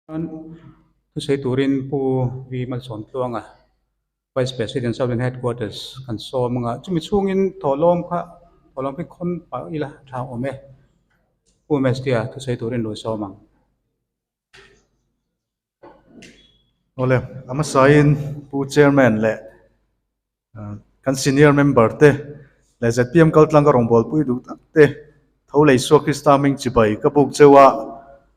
Thusawi turin Pu V Malsawmtluanga, Vice President Southern Headquarters kan sawm anga chumi chhungin thawhlawm kha thawhlawm hi khawn pah ila tha awm e. Pu Mestia thusawi turin lo sawm ang. Awle, a hmasain Pu Chairman leh Kan senior member te leh zpm kaltlang ka rawngbawlpui duh tak te tho lei suak Krista hming chibai ka buk cheu a,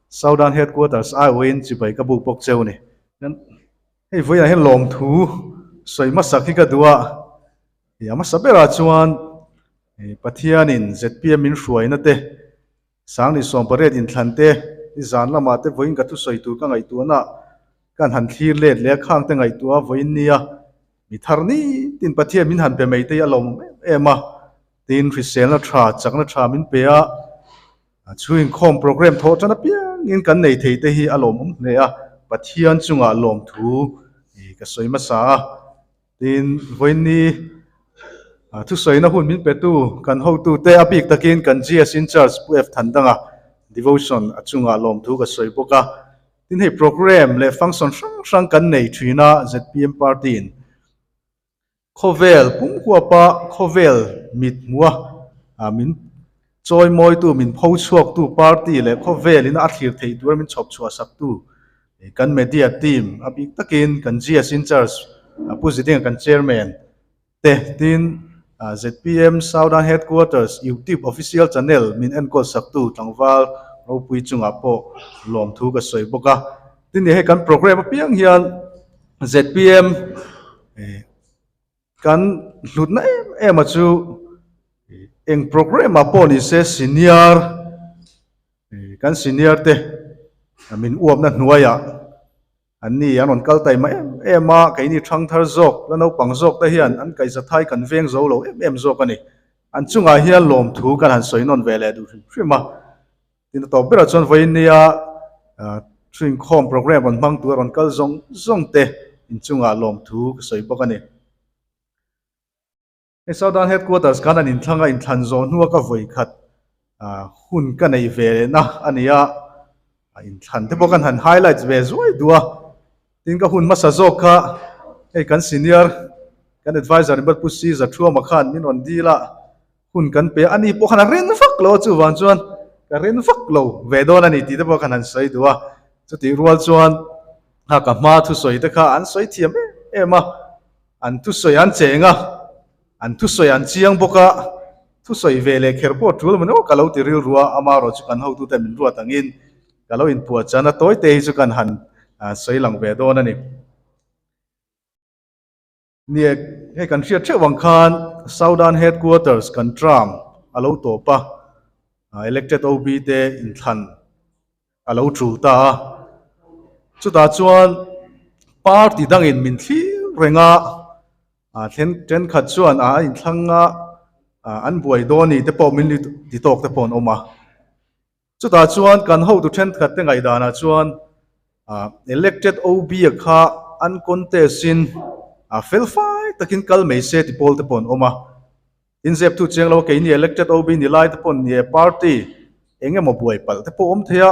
Southern Headquarters aiawhin chibai ka buk bawk cheu a ni. Hei vawiinah hian lawmthu sawi hmasak hi ka duh a, a hmasa berah chuan Pathianin zpm min hruaina te, Sangni 18 inthlan te, i zan lamah te vawiin ka thusawi tur ka ngaihtuahna kan han thlir let leh a, khang te ngaihtuah a vawiin nia mi thar ni tin Pathian min han pe mai te hi a lawmawm em em a, tin hriselna tha, chakna tha min pe a, chhuinkhawm program thawh tan apiangin kan nei thei te hi a lawmawm hle a, Pathian chungah lawmthu ka sawi hmasa a. Tin, vawiinni thusawina hun min petu kan hotute a bik takin kan GS in charge Pu F Thandanga devotion a chungah lawmthu ka sawi bawk a. Tin, hei program leh function hrang hrang kan nei thin a zpm party in khawvel pumhuapa khawvel mit hmua min chawimawitu min pho chhuaktu party leh khawvelin a thlir theih tura min chhawp chhuah saktu Kan media team a bik takin kan GS in charge Pu Zidinga kan chairman te tin zpm Southern Headquarters YouTube official channel min enkawl saktu tlangval ropui chungah pawh lawmthu ka sawi bawk a. Tin hei kan program apiang hian zpm kan hlutna em em a chu eng program ah pawh ni se senior Kan senior te min uapna hnuaiah an ni an rawn kal taima em em a, keini thangthar zawk la naupang zawk te hian an kaihza thai kan veng zo lo em em zawk a ni. An chungah hian lawmthu kan han sawi nawn ve leh duh hrim hrim a. Tin a tawp berah chuan vawiin nia thuinkhawm program rawn hmang tur a rawn kal zawng zawng te inchungah lawmthu ka sawi bawk a ni. Hei Southern Headquarters khan an inthlang a, inthlan zawh hnua ka vawi khat hun ka nei ve lehna a ni a, inthlan te pawh kan han highlights ve zuai duh a, tin ka hun hmasa zawk kha hei kan senior kan advisor in Pu Si Zathuama khan min rawn dil a, hun kan pe a, ani pawh khan a rin vak lo a, chuvang chuan ka rin vak lo ve dawn a ni tih te pawh kan han sawi duh a, chutih rual chuan ka hma thusawi te kha an sawi thiam em em a. An thusawi an cheng a, an thusawi an chiang bawk a, thusawi ve leh kher pawh tul maw ka lo ti rilru a, amaherawh chu kan hotute min ruat angin ka lo inpuah chan a, tawi te hi chu kan han sawi lang ve dawn a ni. Nia, hei kan hriat theuh ang khan Southern Headquarters kan term a lo tawp a, elected OB te inthlan a lo tul ta a, chutah chuan party dangin min thlir reng a, a then thenkhat chuan a inthlang a, an buai dawn ni te pawh min ti tawk te pawh an awm a, chutah chuan kan hotu thenkhat te ngaihdanah chuan elected OB a kha an contest in a fel fai takin kal mai se ti pawl te pawh an awm a. Inzep tu chiang lo a keini elected OB ni lai te pawn ni e party eng emaw buai palh te pawh awm thei a,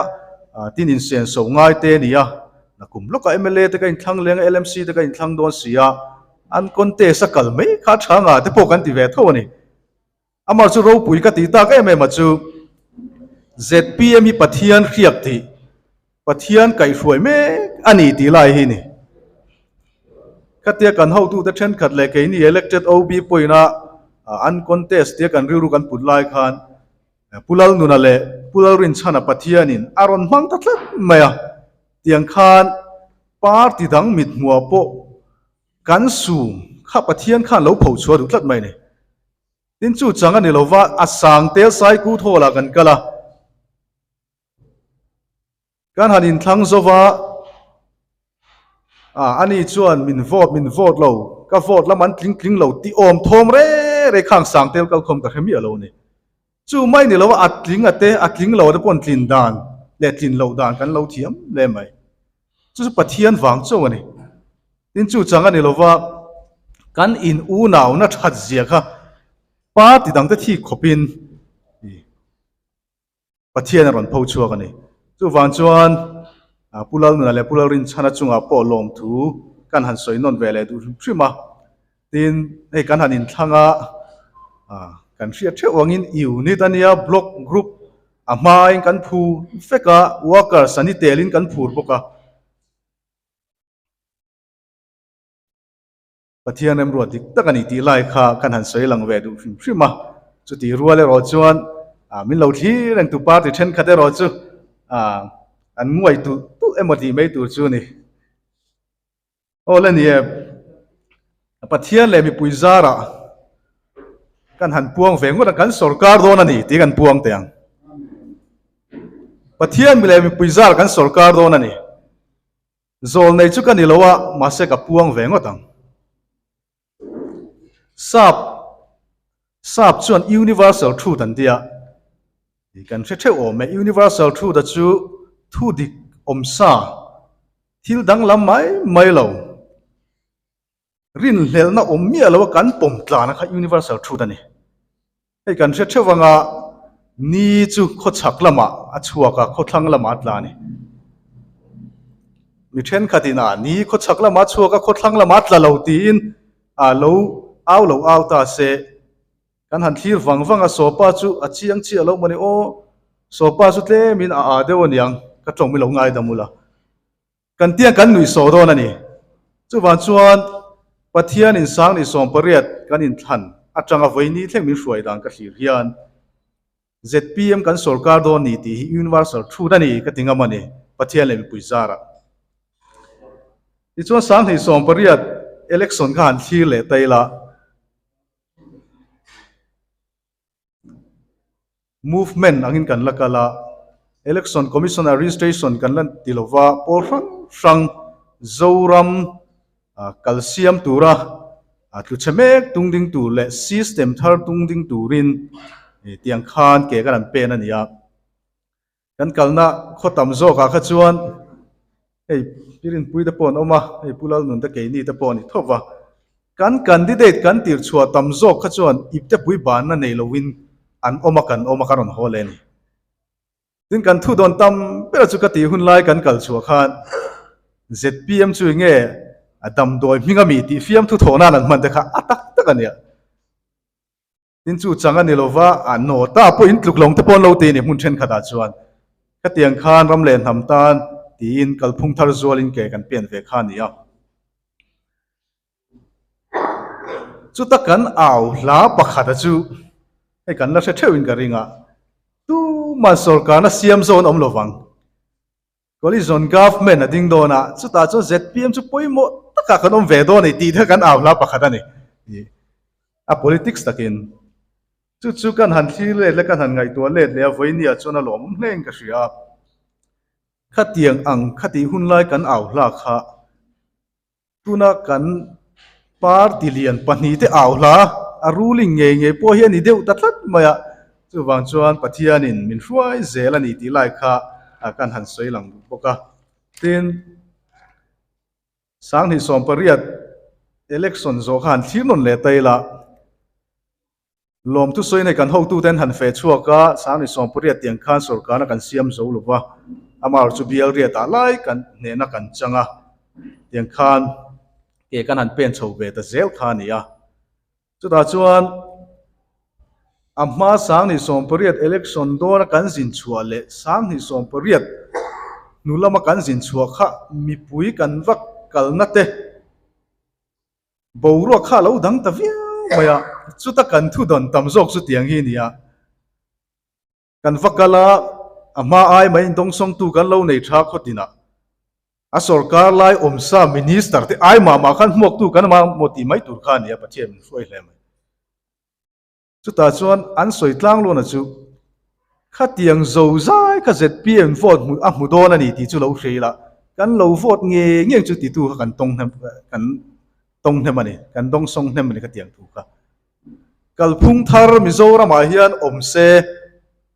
tin insen so ngai te a ni a, nakum lawkah mla te ka inthlang leng a LMC te ka inthlang dawn si a, an contest a kal mai kha tha nga te pawh kan ti ve tho a ni. Amah chu ropui ka tih tak em em a chu zpm hi Pathian hriak tih Pathian kaihhruai mek a ni tih lai hi ni. Khatia kan hotute thenkhat leh keini elected OB pawhin a an contest tia kan rilru kan put lai khan Pu Lalnuna leh Pu Lalrinchhana Pathianin a rawn hmang ta tlat mai a, tiang khan party dang mithmuah pawh kan sum kha Pathian khan lo phochhuah duh tlat mai a ni. Tin chu chang a ni lova a sang tel sai ku thawlah kan kal a. Kan han inthlang zo va, ah ani chuan min vote min vote lo, ka vote lam an tling tling lo tih awm thawm re re khang sang tel kalkhawm ka hre miah lo a ni. Chu mai ni lo a, a tling a te, a tling lo te pawh an tlin dan leh tlin loh dan kan lo thiam hle mai. Chu chu Pathian vang chauh a ni. Tin chu chang a ni lo va, kan in unauna that zia kha party dangte thik khawpin Pathian a rawn pho chhuak a ni. Chuvang chuan Pu Lalnuna leh Pu Lalrinchhana chungah pawh lawmthu kan han sawi nawn ve leh duh hrim hrim a. Tin, hei kan han inthlang a, kan hriat theuh angin unit a nia, block, group a hmain kan phur vek a, workers an i telin kan phur bawk a. Pathian remruat dik tak a ni tih lai kha kan han sawi lang ve duh hrim hrim a. Chutih rual erawh chuan min lo thlir reng tu party thenkhat erawh chu an nguai tulh tulh emaw tih mai tur chu a ni. Aw le ni e, Pathian leh mipui zarah kan han puang ve ngawt a, kan sorkar dawn a ni tih kan puang teh ang. Pathian leh mipui zarah kan sorkar dawn a ni. Zawl nei chu ka ni lo a, mahse ka puang ve ngawt ang. Sap, Sap chuan Universal Truth an ti a, kan hre theuh awm e. Universal Truth a chu thu dik awm sa, thil danglam mai mai lo, rinhlelhna awm miah lo a kan pawm tlan a kha Universal Truth a ni. Hei kan hre theuh anga ni chu khawchhak lamah a chhuak a, khawthlang lamah a tla a ni. Mi thenkhatin a ni khawchhak lamah a chhuak a, khawthlang lamah a tla lo tiin a lo au lo au ta se. Kan han thlir vang vang a, Sawpa chu a chiang chiah lo maw ni aw, Sawpa chu tlemin a aa deuh aniang, ka tawng i lo ngaidam ula. Kan tiang kan nuih sawh dawn a ni. Chuvang chuan Pathian in sang ni 18 kan inthlan atanga vawiini thleng min hruai dan ka thlir hian zpm kan sorkar dawn ni tih hi universal truth a ni ka ti ngam a ni, Pathian leh mipui zarah. Tichuan 2018 election kha han thlir leh ta ila, Movement angin kan la kal a, Election Commission-ah registration kan la ti lo va, pawl hrang hrang Zoram kal siam tura tlu chhe mek tung ding tur leh system thar tung ding turin tiang khan ke kan an pen a ni a. Kan kalna khaw tam zawkah kha chuan hei Pi Rinpuii te pawh an awm a, hei Pu Lalnun te keini te pawh a ni tho va. Kan candidate kan tir chhuah tam zawk kha chuan iptepui banna nei loin an awm a, kan awm a, kan rawn haw leh a ni. Tin, kan thu dawn tam ber chu ka tih hun lai kan kal chhuah khan zpm chu enge a damdawi hming a mi tih fiamthu thawh nan an hman te kha a tak tak a nia. Tin chu chang a ni lo va, a nawta pawh in tluk lawng te pawh an lo ti a ni hmun thenkhatah chuan. Khatiang khan ram leh hnam tan tiin kalphung thar zualin ke kan pian ve kha a ni a. Chuta kan au hla pakhata chu hei kan la hre theuhin ka ring a, tuman sorkarna siam zawn awm lo vang. Coalition Government a ding dawn a, chutah chuan zpm chu pawimawh takah kan awm ve dawn a ni tih kha kan au hla pakhat a ni. A politics takin chu chu kan han thlir let leh kan han ngaihtuah let leh a, vawinia chuan a lawmawm hlein ka hria a. Khatiang ang khatih hun lai kan au hla kha tuna kan party lian pahnihte au hla a ruling ngei ngei pawh hi a ni deuh ta tlat mai a, chuvang chuan Pathianin min hruai zel a ni tih lai kha kan han sawi lang duh bawk a. Tin, 2018 election zawh kha han thlir nawn leh ta ila, Lawmthu sawi nei kan hotuten han feh chhuak a, 2018 tiang khan sorkarna kan siam zo lo va, amaherawh chu bial riatah lai kan hnehna kan chang a, tiang khan ke kan han pen chho ve ta zel kha a ni a. Chutah chuan a hma 2018 election dawna kan zin chhuah leh 2018 hnu lama kan zin chhuah kha mipui kan va kalna te, Boruak kha a lo dang ta viau mai a, chuta kan thu dawn tam zawk chu tiang hi a ni a. Kan va kal a, a hma ai mai indawngsawngtu kan lo nei tha khaw tinah a sorkar lai awmsa minister te ai mah mah khan hmuaktu kan mamawh tih mai tur kha a ni a, Pathian min hruai hle mai. Chutah chuan an sawi tlang luana chu khatiang zo zai kha zpm vote hmu a hmu dawn a ni tih chu lo hre ila, kan lo vote ngei ngei chu titu kha kan tawng hnem kan tawng hnem a ni, kan dawngsawng hnem a ni khatiang thu kha. Kalphung thar Mizoramah hian awm se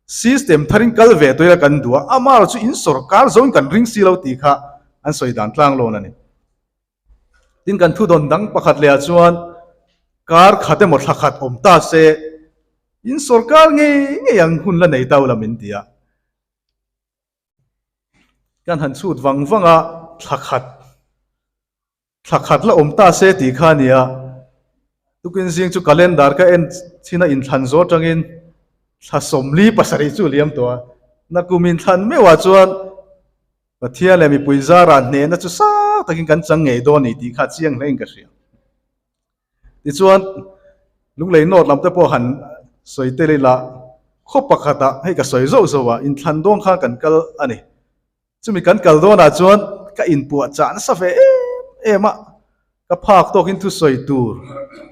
system tharin kal ve tawh ila kan duh a, amaherawhchu in sawrkar zoin kan ring si lo tih kha an sawi dan tlang lawn a ni. Tin kan thu dawn dang pakhat leh ah chuan kar khat emaw thla khat awm ta se in sorkar ngei ngei ang hun la nei tau la min ti a. Kan han chhut vang vang a, thla khat, thla khat la awm ta se tih kha a ni a. Tukin zing chu calendar ka en chhin a inthlan zawh atangin thla 47 chu liam tawh a. Nakum inthlan meuhah chuan Pathian leh mipui zarah hnehna chu sang takin kan chang ngei dawn ni tih kha chiang hlein ka hria. Tichuan, Lunglei North lam te pawh han sawi tel ila, khaw pakhatah hei ka sawi zauh zauh a, inthlan dawn khan kan kal a ni. Chumi kan kal dawnah chuan ka inpuah chah nasa ve em em a, ka phak tawkin thusawi tur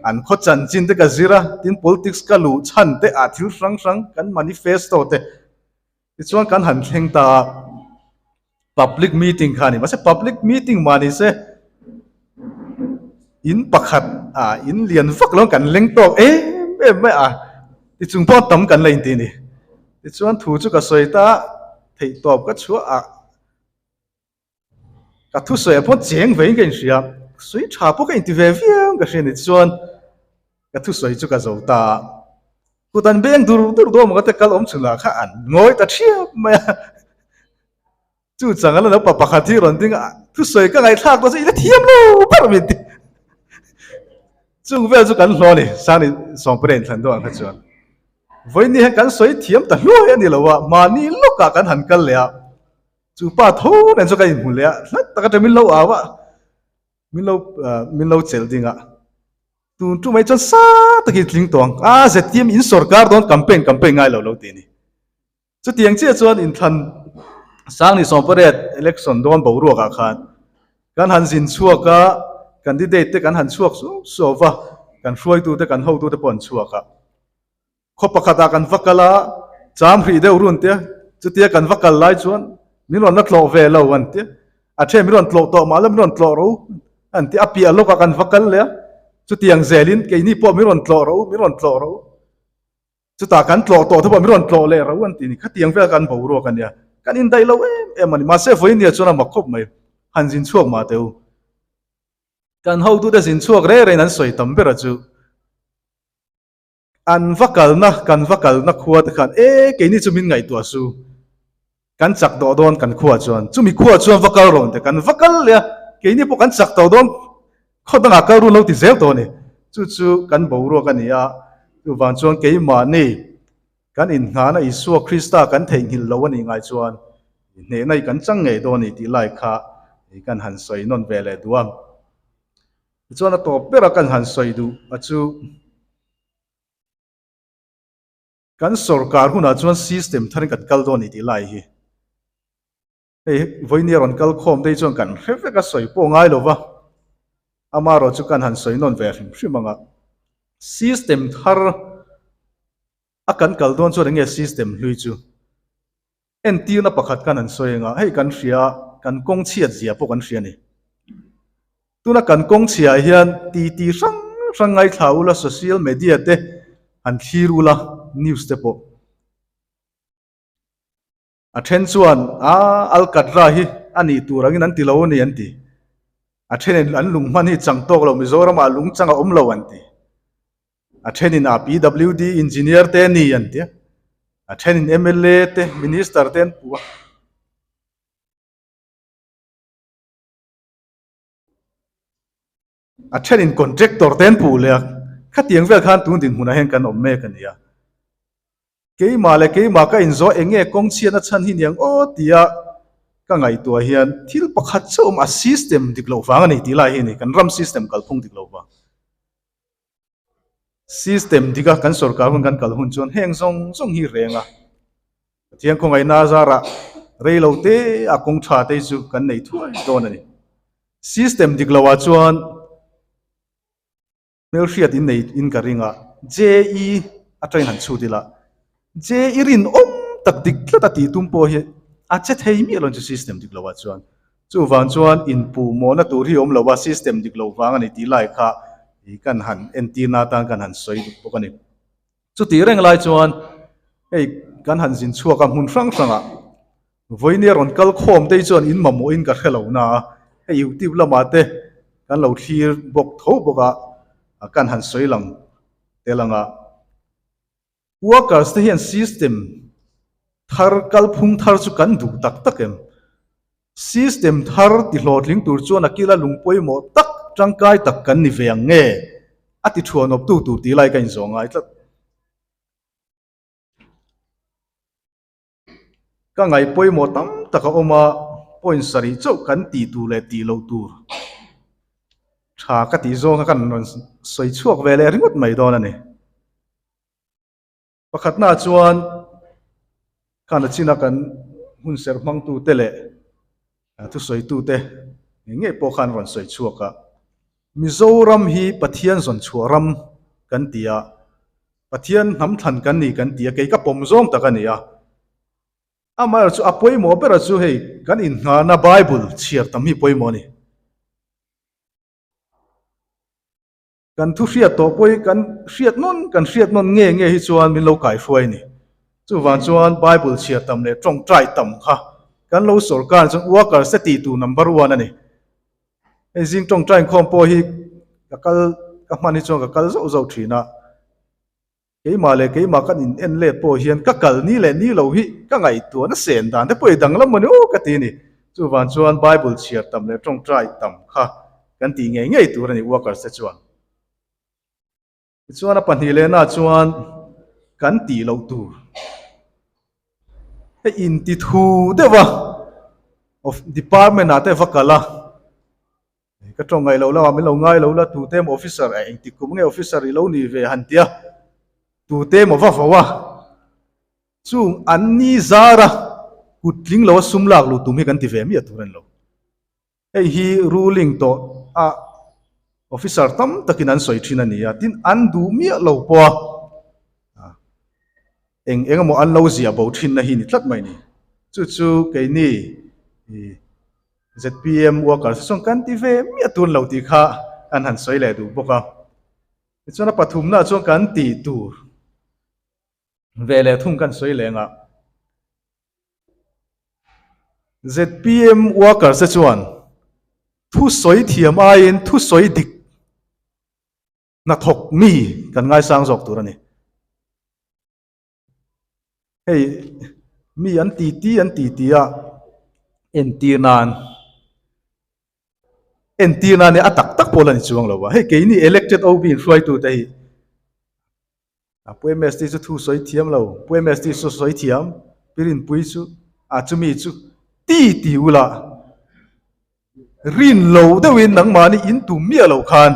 an khaw chanchin te ka zir a, tin politics ka luh chhan te ah thil hrang hrang kan manifesto te Tichuan kan han thleng ta a, public meeting kha a ni. Mahse public meeting mah ni se in pakhat ah in lian vak lo kan leng tawk em em mai a, tichung pawh tam kan la inti a ni. Tichuan thu chu ka sawi ta a, theihtawp ka chhuah a. Ka thusawi ah pawh cheng vein ka inhria, sawi tha pawh ka inti ve viau ka hria ni chuan ka thusawi chu ka zo ta a, kut an beng dur dur dawn maw ka ti kal awm chhun lah kha an ngawi ta thiap mai a, chu chang a la naupang pakhat hi rawn ding a, thusawi ka ngaihthlak dawn chu i la thiam lo ber min ti, chung vel chu kan hlawh a ni, Sangni Sawmpere inthlan deuh ang kha chuan vawiin hian kan sawi thiam ta hluai a ni lo a, mahni lawkah kan han kal leh a. Chu pa tho nen chu ka inhmu leh a, hlat tak atang min lo au a, min lo min lo chelh ding a, tun tu mai chuan sang takin tling tawh ang, a ZPM in sawrkar dawn campaign campaign ngai lo lo tih a ni. Chutiang chiah chuan inthlan sang ni 18 election dawn boruak ah khan kan han zin chhuak a, candidate te kan han chhuak suau suau va, kan hruaitu te kan hotu te pawh an chhuak a. Khaw pakhatah kan va kal a, cham hrih deuh run tia, chutia kan va kal lai chuan min rawn la tlawh ve lo an tia, a then min rawn tlawh tawh mah la min rawn tlawh ro an tia, a piah lawkah kan va kal leh a, chutiang zelin keini pawh min rawn tlawh ro, min rawn tlawh ro, chutah kan tlawh tawh te pawh min rawn tlawh leh ro an ti ni, khatiang vel kan boruak a nia, kan indaih lo em em a ni, mahse vawinia chuan a mak khawp mai, han zin chhuak mah teh u. Kan hotute zin chhuak reng rengin an sawi tam ber a chu. An va kalna, kan va kalna khua te khan e keini chu min ngaihtuah su, kan chak tawh dawn kan khua chuan, chumi khua chuan va kal rawn te kan va kal leh a, keini pawh kan chak tawh dawn khaw dangah kal run lo ti zel tawh a ni. Chu chu kan boruak a ni a, chuvang chuan keimahni kan inngahna Isua Krista kan theihnghilh lo a nih ngai chuan hnehna i kan chang ngei dawn a ni tih lai kha kan han sawi nawn ve leh duh a. Tichuan a tawp bera kan han sawi duh a chu kan sorkar hunah chuan system tharin kan kal dawn a ni tih lai hi hei vawinia rawn kal khawm te hi chuan kan hre vek a sawi pawh ngai lo va, amaherawh chu kan han sawi nawn ve hrim hrim ang a, system thar a kan kal dawn chuan eng nge system hlui chu Entirna pakhat khan an sawi anga, hei kan hria, kan kawng chhiat zia pawh kan hria a ni. Tuna kan kawng chhiah hian titi hrang hrang ngaithla ula, social media te han thlir ula, news te pawh. A then chuan, a Alcatra hi a nih tur angin an ti lo a ni an ti. A thenin an lung hman hi chang tawk lo, Mizoramah lung chang a awm lo an ti. A thenin a PWD engineer te a ni an ti a, a thenin mla te minister te an pu a. A thenin contractor te an pu leh a, khatiang vel khan tun dinhmunah hian kan awm mek a ni a. Keimah leh keimah ka inzawh eng nge kawng chhiatna chhan hi niang aw tia ka ngaihtuah hian thil pakhat chauh awm a system dik loh vang a ni tih lai hi a ni, kan ram system kalphung dik loh vang. System dika kan sorkar hun kan kal hun chuan heng zawng zawng hi reng a, Pathian khawngaihna a zarah rei lo te a kawng tha te chu kan nei thuai dawn a ni. System dik loah chuan hmelhriat in nei in ka ring a, JE atangin han chhut ila, JE rinawm tak dik tlat a tih tum pawh hi a che thei miah lo chu system dik loah chuan. Chuvang chuan inpuhmawhna tur hi awm lo a, system dik lo vang a ni tih lai kha kan han entirna atan kan han sawi duk bawk a ni. Chutih reng lai chuan hei kan han zin chhuak a hmun hrang hrangah vawinia rawn kal khawm te hi chuan in mamawhin ka hre lo na a, hei youtube lamah te kan lo thlir bawk tho bawk a, kan han sawi lang tel ang a. Workers te hian system thar, kalphung thar chu kan duh tak tak em? System thar ti hlawhtling tur chuan a kila lung pawimawh tak tangkai tak kan ni ve ang nge? A ti thuanawptu tur tih lai ka inzawh ngai tlat. Ka ngaih pawimawh tam tak a awm a, point sarih chauh kan tih tur leh tih loh tur tha ka tih zawng kha kan rawn sawi chhuak ve leh ringawt mai dawn a ni. Pakhatnaah chuan khan a china kan hun serh hmangtute leh thusawitute ngei ngei pawh khan rawn sawi chhuak a, Mizoram hi Pathian zawn chhuah ram kan ti a, Pathian hnam thlan kan ni kan ti a, kei ka pawm zawng tak a ni a. Amaherawhchu a pawimawh bera chu hei kan inngahna Bible chhiar tam hi pawimawh a ni. Kan thu hriat tawh pawh hi kan hriat nawn kan hriat nawn nge nge hi chuan min lo kaihruai a ni. Chuvang chuan Bible chhiar tam leh tawngtai tam kha kan lo sawrkar chuan workers te tih tur number one a ni. Hei zing tawngtai inkhawm pawh hi ka kal ka hman hi chuan ka kal zauh zauh thin a. Keimah leh keimah kan in en let pawh hian ka kal ni leh ni lo hi ka ngaihtuah na sen dan te pawh i danglam maw ni aw ka ti a ni. Chuvang chuan Bible chhiar tam leh tawngtai tam kha kan tih ngei ngei tur a ni workers te chuan. Tichuan a pahnih lehna chuan kan tih loh tur hei inti thu deuh a of department ah te va kal a. Ka tawng ngaih loh lamah min lo ngai lo la, tute emaw officer eh engtik kum nge officer i lo ni ve han tia, tute emaw va vo a, chung an ni zara kut tling lo a sum lak luh tum hi kan ti ve miah tur a ni lo. Hei hi ruling tawh a officer tam takin an sawi thin a ni a, tin an duh miah lo pawh a eng eng emaw an lo ziah bo thinna hi ni tlat mai ni. Chu chu keini ih ZPM workers te chuan kan ti ve miah tun lo tih kha an han sawi leh duh bawk a. Tichuan a pathumnaah chuan kan tih tur ve leh thung kan sawi leh ngah. ZPM workers te chuan thu sawi thiam aiin thu sawi dik hnathawk mi kan ngaisang zawk tur a ni. Hei mi an ti ti an ti ti a entir nan entir nan a tak tak pawh la ni chuang lo a hei keini elected OB in hruaitu te hi a pu MST chu thu sawi thiam lo pu MST chu sawi thiam pirinpui chu a chumi chu ti ti ula Rin lo deuhin nangmahni in tum miah loh khan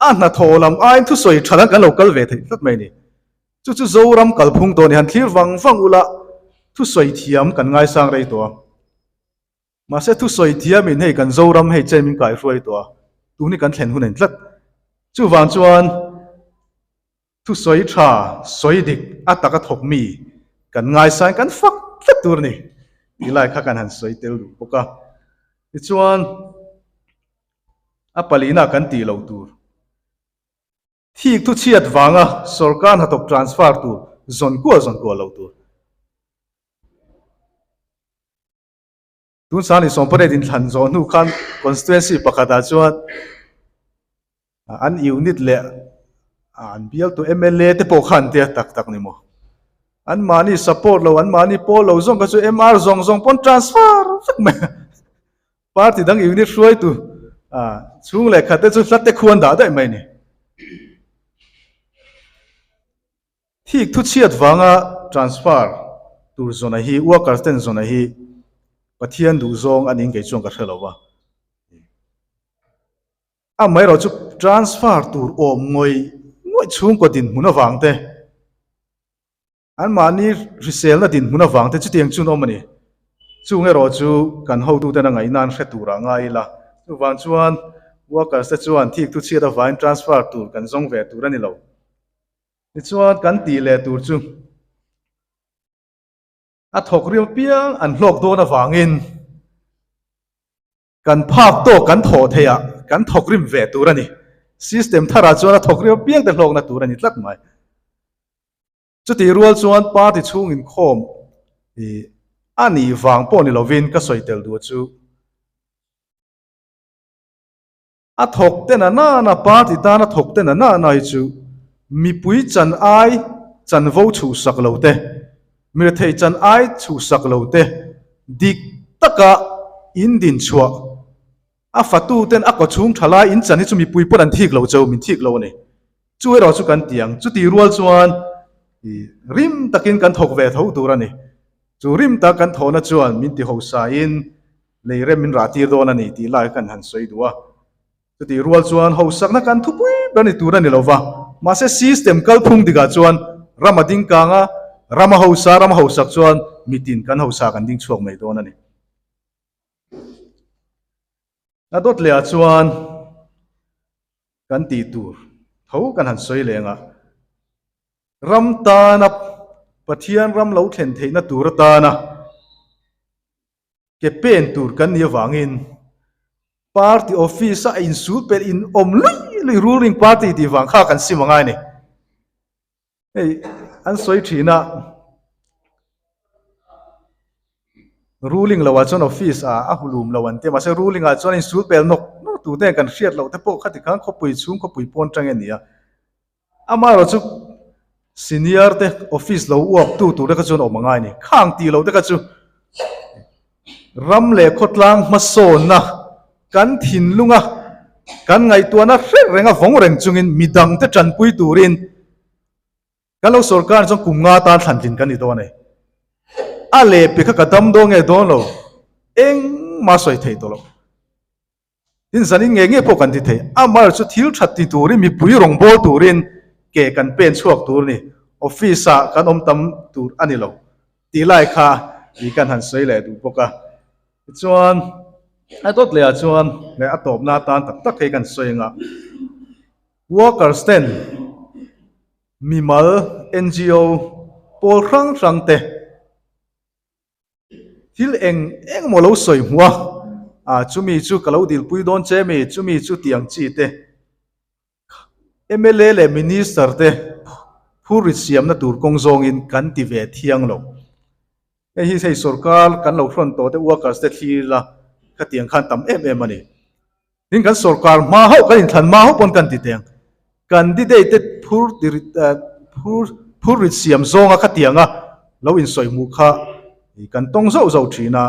a hnathawh lam aiin thusawi tha dang kan lo kal ve theih tlat mai a ni. Chu chu Zoram kalphung tawh a ni. Han thlir vang vang ula thusawi thiam kan ngaisang rei tawh a. Mahse thusawi thiamin hei kan Zoram hei chen min kaihruai tawh a, tun hi kan thlen hun a ni tlat. Chuvang chuan Thusawi tha, sawi dik, a taka thawk mi kan ngaisain kan fak tlat tur a ni tih lai kha kan han sawi tel duh bawk a. Tichuan, a palina kan tih loh tur, thik thu chhiat vanga sawrkar hnathawk transfer tur zawn kual zawn kual loh tur. Tun sang ni sawmpariat inthlan zawh hnu khan constituency pakhatah chuan an unit leh an bialtu mla te pawh khan tia tak tak ni maw. An mahni support lo, an mahni pawl lo zawng kha chu MR zawng zawng pawn transfer vek mai a. Party dang unit hruaitu chhung leh khat te chu hla te khuan dah daih mai a ni. Thik thu chhiat vanga transfer tur zawna hi, workers ten zawna hi Pathian duh zawng a ning kei chuan ka hre lo va. Amaherawh chu transfer tur awm ngawih ngawih chhungkaw dinhmun avang te, anmahni hriselna dinhmun avang te chutiang chu an awm a ni. Chung erawh chu kan hotuten a ngaihna an hre turah ngai ila. Chuvang chuan workers te chuan thik thu chhiat avangin transfer tur kan zawng ve tur a ni lo. Tichuan kan tih leh tur chu a thawk riau piang an hlawk dawn avangin kan phak tawk kan thawh theih ah kan thawk rim ve tur a ni. System tharah chuan a thawk riau piang te hlawkna tur a ni tlat mai. Chutih rual chuan party chhung inkhawm ih a nih vang pawh ni lovin ka sawi tel duh chu A thawk te na nana, party tana thawk te na nana hi chu mipui chan ai chanvo chhuhsak lo te, mirethei chan ai chhuhsak lo te, dik taka in din chhuah a fatu ten a kawchhung tha lai in chan hi chu mipui pawn an thik lo cheu, min thik lo a ni. Chu erawh chu kan ti ang. Chuti rual chuan rim takin kan thawk ve tho tur a ni. Chu rim tak kan thawhna chuan min ti hosain lei rem min rah tir dawn a ni tih lai kan han sawi duh a. Chutih rual chuan hausakna kan thupui ber ni tur a ni lo va, mahse system kalphung dikah chuan ram a ding kang a, ram a hausa, ram a hausak chuan mitin kan hausa kan ding chhuak mai dawn a ni. A dawt lehah chuan kan tih tur tho kan han sawi leng a, ram tana Pathian ram lo thlen theihna tur atana Ke pen tur kan nih avangin party office a insul pelh in awm lui lui ruling party tih vang kha kan sim angai a ni. Hei an sawi thin a, ruling lo ah chuan office ah a hulum lo an ti a, mahse ruling ah chuan insul pel nawk nawk tur te kan hriat loh te pawh khati khan khawpui chhung khawpui pawn tang a ni a. Amaherawh chu senior te office lo uap tu tur te kha chuan awm a ngai a ni. Khang tih loh te kha chu ram leh khawtlang hmasawnna kan thinlunga kan ngaihtuahna hrek renga vawng reng chungin midang te tanpui turin kan lo sorkar chuan kum nga tan thlantlin kan ni dawn a ni. A lehpek kha ka dam dawn nge dawn lo engmah sawi thei tawh loh. Tin, zanin nge nge pawh kan ti thei. Amar chu thil that ti turin, mipui rawn bawl turin ke kan pen chhuak tur a ni. Office ah kan awm tam tur a ni lo tih lai kha i kan han sawi leh duh bawk a. Tichuan, a dawt leh ah chuan leh a tawpna atan tak tak hei kan sawi ang a, workers ten mimal, NGO, pawl hrang hrang te, Thil eng eng maw lo sawi hmuh a, ah chumi chu ka lo dilpui dawn che mi, chumi chu tih ang chi te, mla leh minister te phurrit siamna tur kawng zawngin kan ti ve thiang lo. Hei hi hei sorkar kan lo hrawn tawh te workers te thlir la khatiang khan tam em em a ni. Tin kan sorkar hma hauh kan inthlan hma hauh pawn kan ti teng. Candidate te phur phur phur rit siam zawnga khatianga lo insawi hmuh kha kan tawng zauh zauh thin a,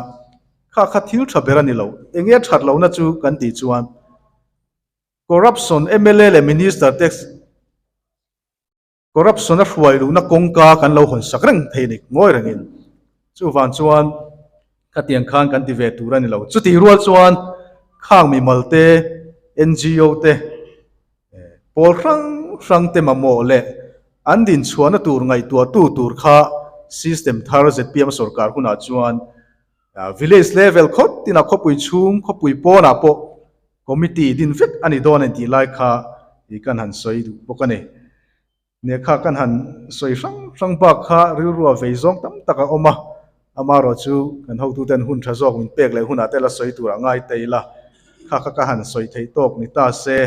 kha kha thil tha ber a ni lo. Enge a that lohna chu kan tih chuan corruption mla leh minister te Corruption a hruai luhna kawngka kan lo hawn sak reng thei a ni ngawi rengin. Chuvang chuan khatiang khan kan ti ve tur a ni lo. Chutih rual chuan khang mimal te, NGO te, pawl hrang hrang te mamawh leh an dinchhuahna tur ngaihtuahtu tur kha system thar zpm sorkar hunah chuan village level khawt tinah khawpui chhung, khawpui pawnah pawh Committee din vek a ni dawn a tih lai kha i kan han sawi duh bawk a ni. Nia kha kan han sawi hrang hrang bak kha rilrua vei zawng tam tak a awm a, amaherawh chu kan hotuten hun tha zawk min pek leh hunah te la sawi tur a ngai ta ila, kha kha ka han sawi theih tawk ni ta se.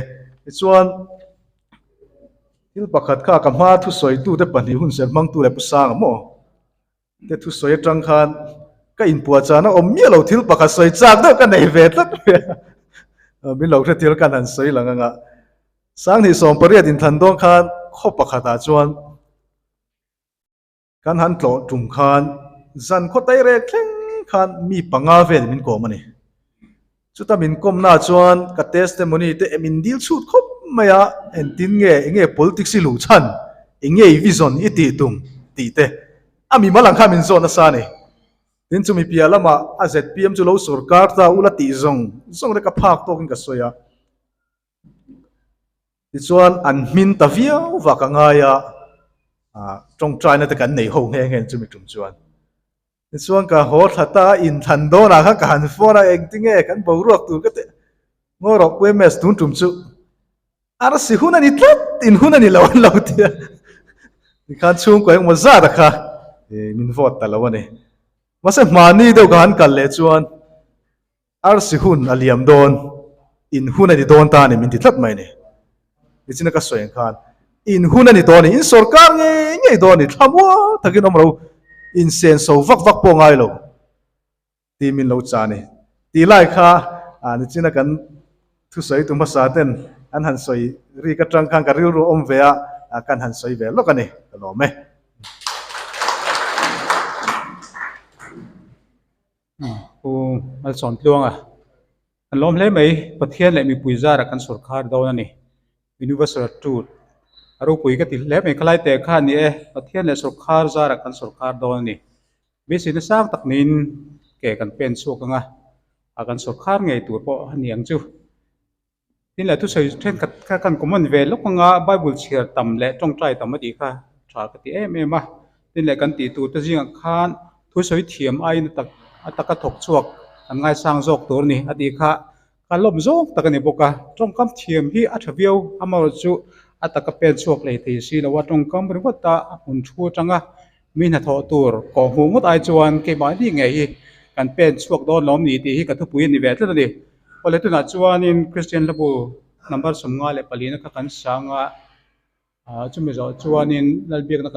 Tichuan thil pakhat kha ka hma thusawitute pahnih hunserh hmangtu leh Pu Sanga maw? Te thusawi atang khan ka inpuahchahna awm miah lo thil pakhat sawi chak deuh ka nei ve tlat mai a, min lo hre thil khan han sawi lang ang a. Sanghnih 18 inthan dawn khan khaw pakhatah chuan kan han tlawh tum khan zan khaw tairek thleng khan mi panga vel min kawm a ni. Chuta min kawmna chuan ka testimony te min dil chhut khawp mai a, engtin nge, enge politics i luh chhan, enge i vision i tih tum tih te a mimal ang khan min zawh nasa a ni. Tin chumi piah lamah a zpm chu lo sorkar ta ula tih zawng zawng te ka phak tawkin ka sawi a. Tichuan an hmin ta viau vak a ngai a, tawngtaina te kan nei ho nghe nghe chumi tum chuan. Tichuan ka haw thla ta a, inthlan dawnah khan ka han phone a, engtinge kan boruak tur ka tih ngaw rawh Pu MS tun tum chu arsi hun a ni tlat in hun a ni lo an lo ti a, tikhan chhungkaw engemaw zat a kha min vote ta lo a ni. Mahse hmani deuh ka han kal leh chuan Arsi hun a liam dawn, in hun a ni dawn ta a ni min ti tlat mai a ni. Nichina ka sawi ang khan, in hun a ni dawn a ni, in sorkar ngei ngei dawn a ni, thlamual takin awm ro, in senso vak vak pawh ngai lo tih min lo chah a ni. Tih lai kha nichina kan thusawi tu hmasa ten an han sawi rik atang khan ka rilru awm ve a, kan han sawi ve lawk a ni, ka lawm e. Pu Malsawmtluanga kan lawm hle mai. Pathian leh mipui zarah kan sawrkhar dawn a ni. Universal Truth a ropui ka ti hle mai. Khalai teh kha a ni e, Pathian leh sawrkhar zarah kan sawrkhar dawn a ni. Beiseina sang tak niin ke kan pen chhuak ang a, a kan sawrkhar ngei tur pawh a ni ang chu. Tin leh thusawi thenkhat kha kan common ve lawk anga Bible chhiar tam leh tawngtai tam a tih kha tha ka ti em em a. Tin leh kan tih tur te zingah khan thusawi thiam aiin a tak a taka thawk chhuak kan ngaisang zawk tur a ni a tih kha ka lawm zawk tak a ni bawk a. Tawngkam thiam hi a tha viau amaherawhchu a taka pen chhuak leh thei si lo a, tawngkam ringawt a a hmun thu atanga mi hnathawh tur kawhhmuh ngawt ai chuan keimahni ngei hi kan pen chhuak dawn lawm ni tih hi ka thupui a ni ve tlat a ni. Awle tunah chuanin Kristian hlabu number 54 na kha kan sang a, chumi zawh chuanin Lalbiakna kan.